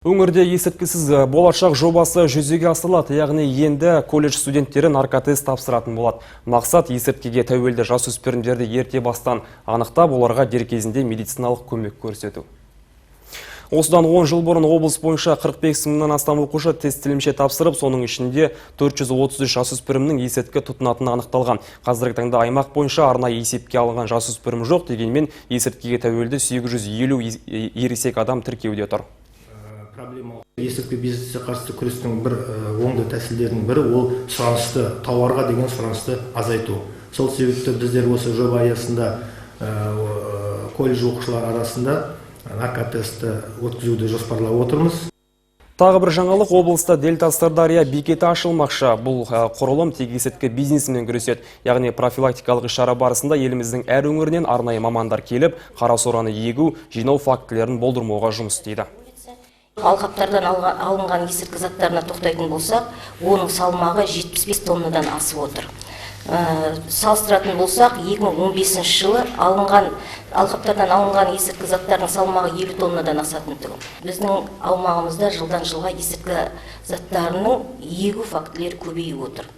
Өңірде есірткісіз болашақ жобасы жүзеге асырылады, яғни енді колледж студенттері наркотест тапсыратын болады. Мақсат – есірткіге тәуелді жасөспірімдерді ерте бастан анықтап, оларға дер кезінде медициналық көмек көрсету. Осыдан 10 жыл бұрын облыс бойынша 45 мыңнан астам оқушы тест тілімше тапсырып, соның ішінде 433 жасөспірімнің есірткі тұтынатыны анықталған. Қазіргі таңда аймақ бойынша арнайы есепке алынған жасөспірім жоқ, дегенмен есірткіге тәуелді 850 ересек адам тіркеуде тұр. Проблема есірткі бизнесіне қарсы күрестің бір оңды тәсілдерінің бірі – ол сұранысты, тауарға деген сұранысты азайту. Сол себепті біздер осы жоба аясында колледж оқушылары арасында наркотестті өткізуді жоспарлап отырмыз. Тағы бір жаңалық: облыста Дельта Сырдария бекеті ашылмақшы. Бұл құрылым тек есірткі бизнесімен күреседі. Яғни профилактикалық іс-шара барысында еліміздің әр өңірінен арнайы мамандар келіп, қара сораны егу, жинау фактілерін болдырмауға жұмыс істейді. Алқаптардан алынған есірткі заттарына тоқтайтын болсақ, оның салмағы 75 тоннадан асып отыр. Салыстыратын болсақ, 2015 жылы алынған алқаптардан алынған есірткі заттардың салмағы 50 тоннадан асатын тұғын. Біздің аумағымызда жылдан жылға есірткі заттарының егу фактілері көбейіп отыр.